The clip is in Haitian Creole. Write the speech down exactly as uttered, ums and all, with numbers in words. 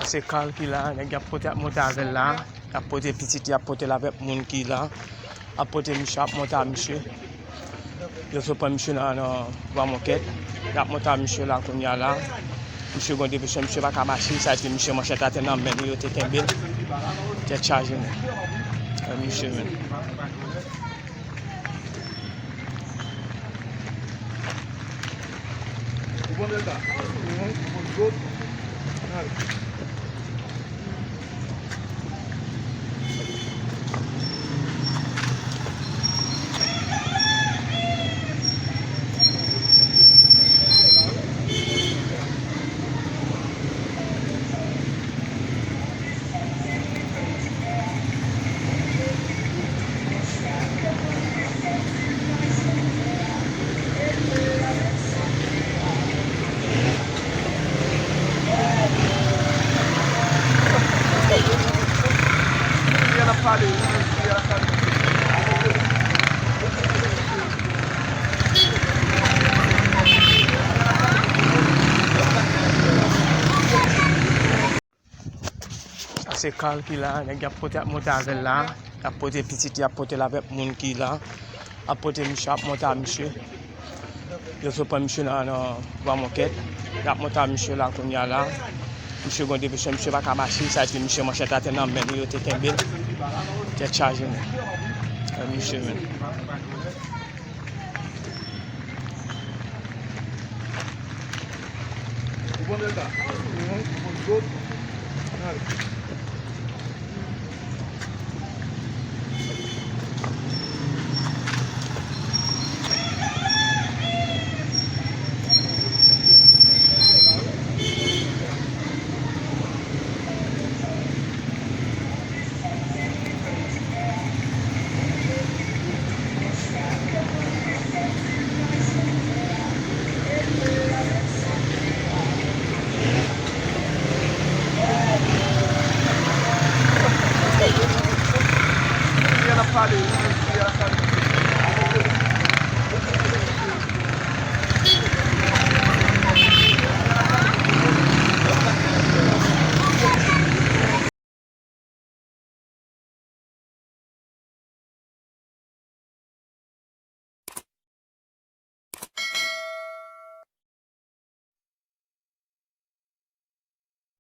Se Carl ki la, nèg y ap pote, ap monte avè l la. Y ap pote pitit, y ap pote l avèk moun ki la. Ap pote misye, ap monte a misye. Yo sot pran misye nan, nan Bwa Mokèt. Y ap monte a misye la kounye a la. Misye gen depresyon, misye pa ka mache, sa di misye manchèt atè nan men li, yo te kenbe l. Tèt chaje, men. Misye, men. Sa se Carl ki la, nèg y ap pote, ap monte avè l la. Y ap pote pitit, y ap pote l avèk moun ki la. Ap pote misye, ap monte a misye. Yo sot pran misye nan, nan Bwa Mokèt. Y ap monte a misye la kounye a la. Misye gen depresyon, misye pa ka mache, sa di misye manchèt atè nan men li, yo te kenbe l. Tèt chaje, men. Misye, men.